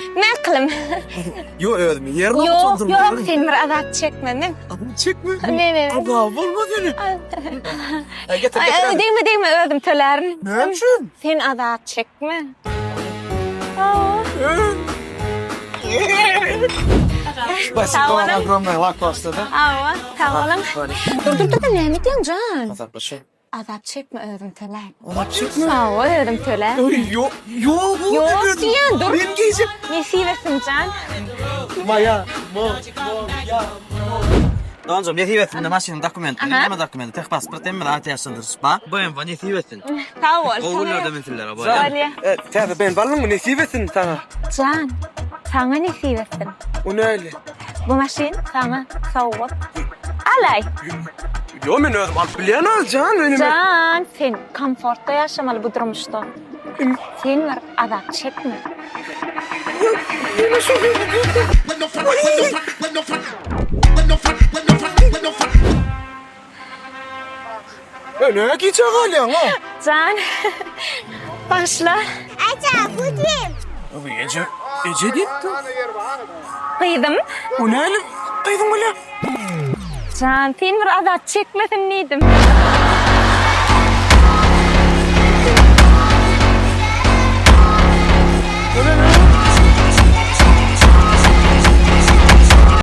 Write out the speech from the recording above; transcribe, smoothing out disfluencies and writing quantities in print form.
Näkylym? Ýo özümi ýerine Ýok, oturdym. ýok, sen bir azap çekme. Men Azap çekme. Ne, ne, ne. Azap bolmaz ýene. Ay, Getir, ay, getir. Degme, degme, özüm tölärin. Näme üçin? Sen azap çekme. Aa. Spasibo Sag boluň. ogromное lakosda da. Awa, sag boluň. Dur, dur, dur, näme edýäň jan? Azaplaşy. Azap çekme özüm töläýin. Azap çekme. Sag bol özüm töläýin. Ýok, ýok, Ýok diýen dur. Men geýjek. Nesip etsin jan. Maýa, mo, mo, ýa, mo. Doganjygym nesip etsin-de maşynyň dokumentini, Aha. näme dokumenti, tehpasport hemme zat ýaşlandyryş bar. BMW nesip etsin. Sag bol. Gowy günlerde münsinler bolýar. Bolýar. E, täze BMW aldyňmy? Nesip etsin saňa. Jan, saňa nesip etsin. O näli? Bu maşyn saňa sowgat. Alaý. Ýo men özüm alyp bilýän a jan öýüme. Jan sen komfortda ýaşamaly bu durmuşda. Sen bir azap çekme. Ýene şo E näme gijä galýaň a? Jan bagyşla. Eje bu kim? Eje, eje diýipdi. Gyzym. O näli gyzyň bolýa? Jan sen bir azap çekmesin diýdim.